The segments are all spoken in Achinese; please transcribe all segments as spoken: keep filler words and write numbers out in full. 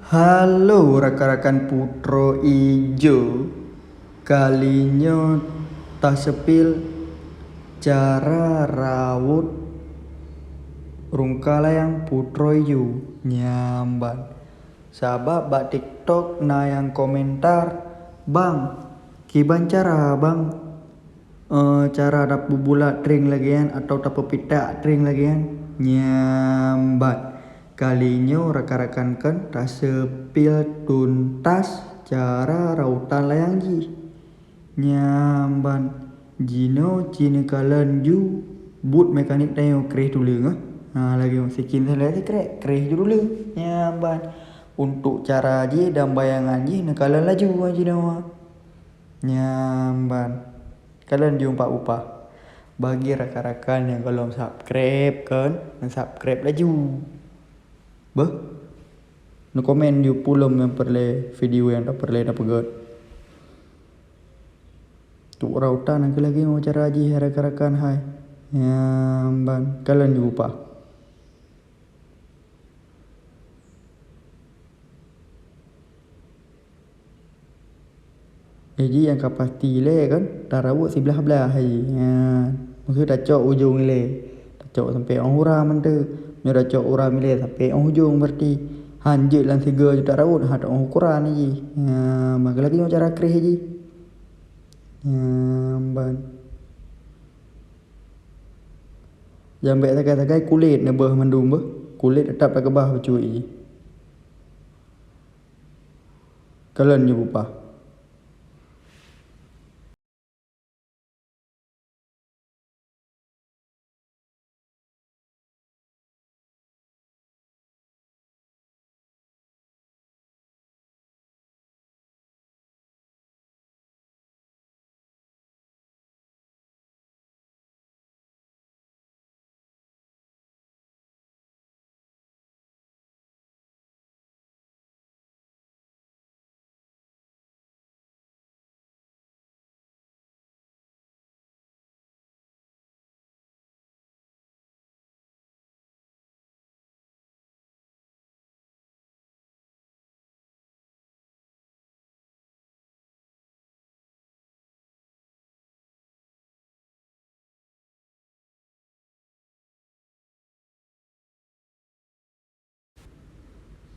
Halo rakan-rakan Putroe Ijo, kali nyoe taseupil cara rawot rungka layang Putroe Ijo nyamban. Sabab bak TikTok na nyang komentar, "Bang, kiban cara, Bang?" Eh, cara tapeubulat tring lagèe nyan atawa tapeupitak tring lagèe nyan? Nyamban. Kali nyoe rakan-rakan kan taseupil tuntas cara rawotan layang jih. Nyamban. Jinoe ci neukalon ju buet mekanik tanyoe kreh tuleueng, eh. Ha, lagèe sikin salai sikrek, kreh ju tuleueng. Nyamban. Untuk cara jih dan bayangan jih neukalon laju jinoe. Nyamban. Kalon jumpa upah. Bagi rakan-rakan nyang gohlom subscribe kan, subscribe laju. Beuh. Neukomen ju peue lom nyang peureulèe video nyang tapeureulèe tapeugöt. Tuk rawotan nyang keu lagèe nyoe cara jih rakan-rakan hai. Nyamban. Kalon ju upah. Eh, jih nyang ka pasti ilèe kan, tarawot siblah-blah jih. Nyan. Maksud tacok ujong ilèe. Tacok sampoe 'oh uram mantong. Nyoe tacok uram ilèe sampoe 'oh ujong berarti. Han jeuet lam sigoe ju tarawot, ha, 'oh ukoran jih. Nyan, maka lagèe nyoe cara kreh jih. Nyamban. Jan bèk sagai-sagai kulét neubeuh mandum beuh. Kulét teutap takeubah bacut jih. Kalon ju upah.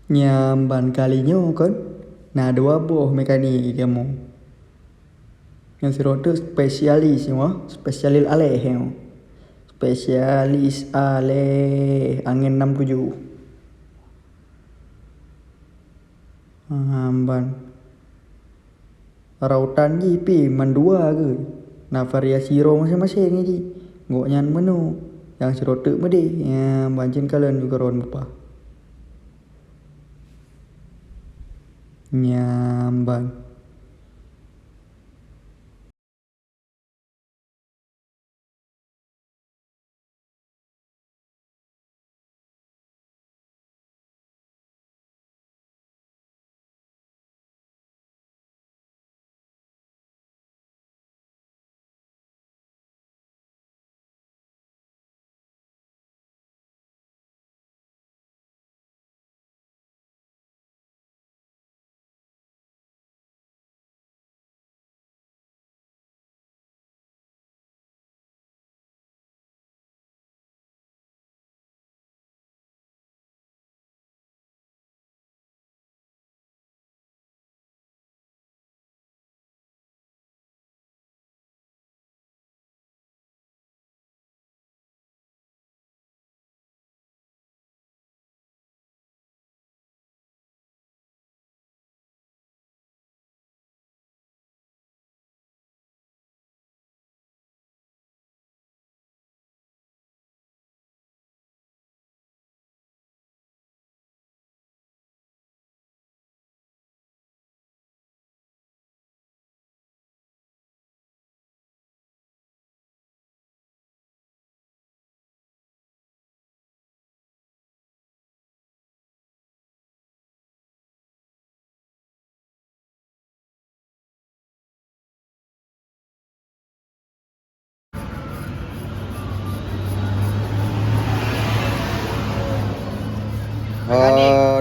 Nyamban kali nyoe kon, na dua boh mekanik kamoe. Nyang sidroe teuk spesialis nyoe, spesialis alèh nyoe. Spesialis alèh angén enam tujuh. Nyamban. Rawotan jih pih mandua geuh. Na variasi droe maséng-maséng jih. Gobnyan meunoe, nyang sidroe teuk meudéh, nyamban cit kalon ju keudroe upah. Nyamban.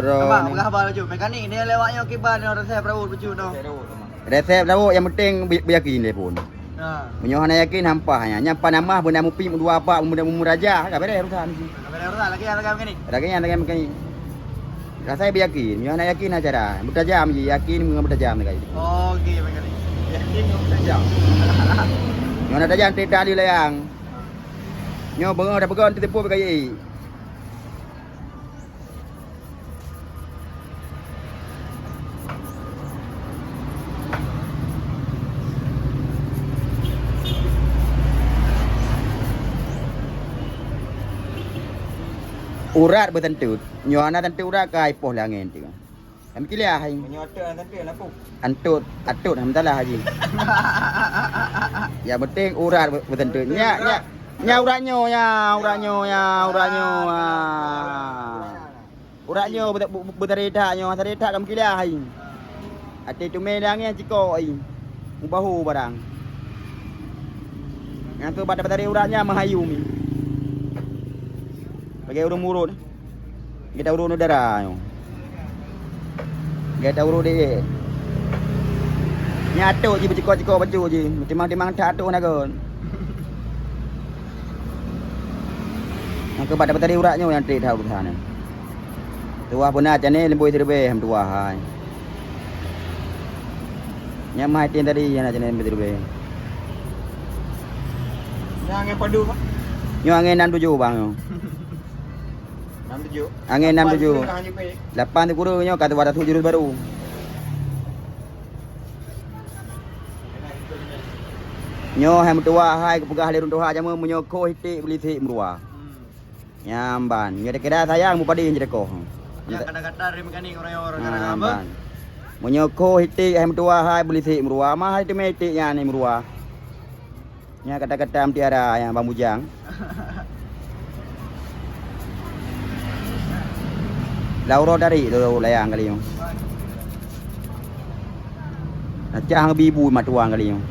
Abang, peugah haba laju. Mekanik ni lewat nyoe kiban nyoe resep raut bacut nyoe. Resep raut nyang penting be-, beuyakin dia pun. Ha. Meunyoe hana yakin, hampah nyan. Nyan pan amah beuna mupi, meudua bak, meudua mumuraja, ka beres urusan. Ka beres urusan, lagi yang lagi mekanik. Lagi yang lagi mekanik. Rasa beuyakin, meunyoe hana yakin, hana cara. Beutajam je, yakin, meunyoe beutajam lagi. Oh, okey, mekanik. Yakin, meunyoe beutajam. Nyoe hana tajam, teuta di layang. Nyoe beungoh dah peugah, nanti teupeu beugayi. Urat beuteuntot. Nyoe hana teuntot urat ka ipoh lé angén teuh. Kami kilia hai. Meunyoe atot hana teuntot, lapuk. Antot, atot hana masalah haji. Yang penting urat beuteuntot. Nya, nya, nya urat nyoe, nya urat nyoe, nya urat nyoe. Ah. Urat nyoe beu-, beu-, beu-, beutari that nyoe, tari that ka meukilah ai. Até teumé lé angén cikok ai. Mubahu barang. Nyang keu bak tapatari urat nyan meuhayu mi. Lagèe ureueng murot. Gata urot udara nyoe. Gata urot deh. Nyan atok jih beucikok-cikok bacut jih. Timang-timang that atok na kon. Nyang keu bak tapatari urat nyoe nyang trép that urusan nyan. Tuwah beuna cane leumboi siribèe, ham tuwah hai. Nyan mah item tadi nyang na cane leumboi siribèe. Nyan angén padum, Bang? Nyoe angén nam tujoh, Bang, nyoe. Nam tujoh? Angén nam tujoh. Lapan sikureueng nyoe ka tuwah tatuk jurus baru. Nyoe hai meutuwah hai, kupeugah lé ureueng tuha jameun, meunyoe khoh iték beulisek meuruwa. Hmm. Nyan ban. Nyoe takira sayang mupadé jeuet koh. Nyan kata-kata dari mekanik orang-orang. Ah, nyan ban. Meunyoe khoh iték hai meutuwah hai beulisek meuruwa, mah hai teumé iték nyan meuruwa. Nyan kata-kata mutiara nyang Bang Bujang. Lauro dari tu layang kali nyoe. Nacah bibu mat tuang kali nyoe.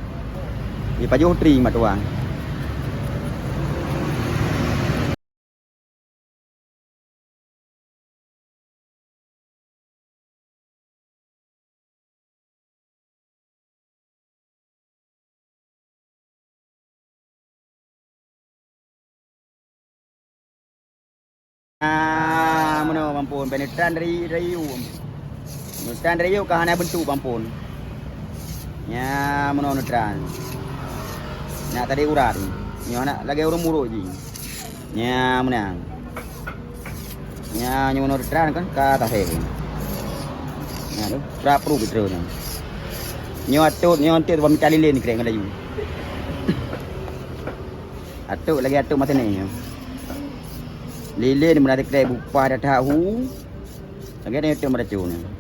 Di pajoh tri mat tuang. Ah, meunoe Bang Pon, bèk neutran dari, dari yue. Neutran dari yue ka hana beuntuk Bang Pon. Nyan meunoe neutran. Nyan tadi urat. Nyoe hana lagèe ureueng murot jih. Nyan meunan. Nyan nyoe meunoe neutran kan ka tahé. Nyan tu, prap prup treuk nyan. Nyoe atot, nyoe atot bak mita lilén krek ngon laju. Atot lagèe atot masa nyoe. Lilén meunan krek bupah dah tahu. Lagèe nyoe atot meuracon nyoe.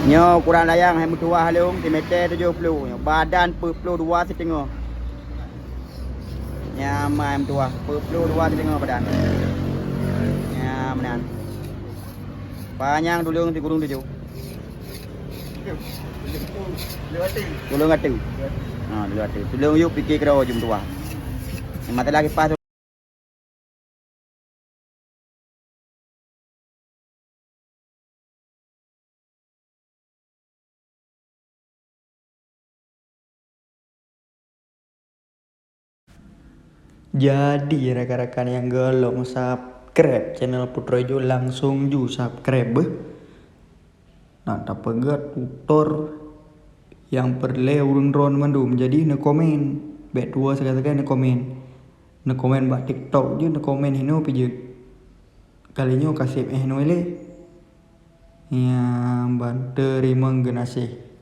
Nyoe ukuran layang hai meutuwah lôn, simètè tujoh ploh. Nyoe badan peuet ploh dua siteungoh. Nyan hai meutuwah, peuet ploh dua siteungoh badan. Nyan meunan. Panyang tuleueng sikureueng tujoh. Tuleueng ateuh. Ha, tuleueng ateuh. Tuleueng yub pike keudroe jeuem tuwah. Masalah kipas. Jadi, rakan-rakan nyang geulom subscribe channel Putroe Jok, langsung ju subscribe beuh. Nah, tapeugèt tutor nyang peureulèe ureueng droen mandum. Jadi, neukomen. Bèk tuwoe sagai-sagai neukomen. Neukomen bak TikTok jeuet, neukomen hinoe pih jeuet. Kali nyoe ka seb eh hinoe lé. Nyang ban teurimong geunaséh.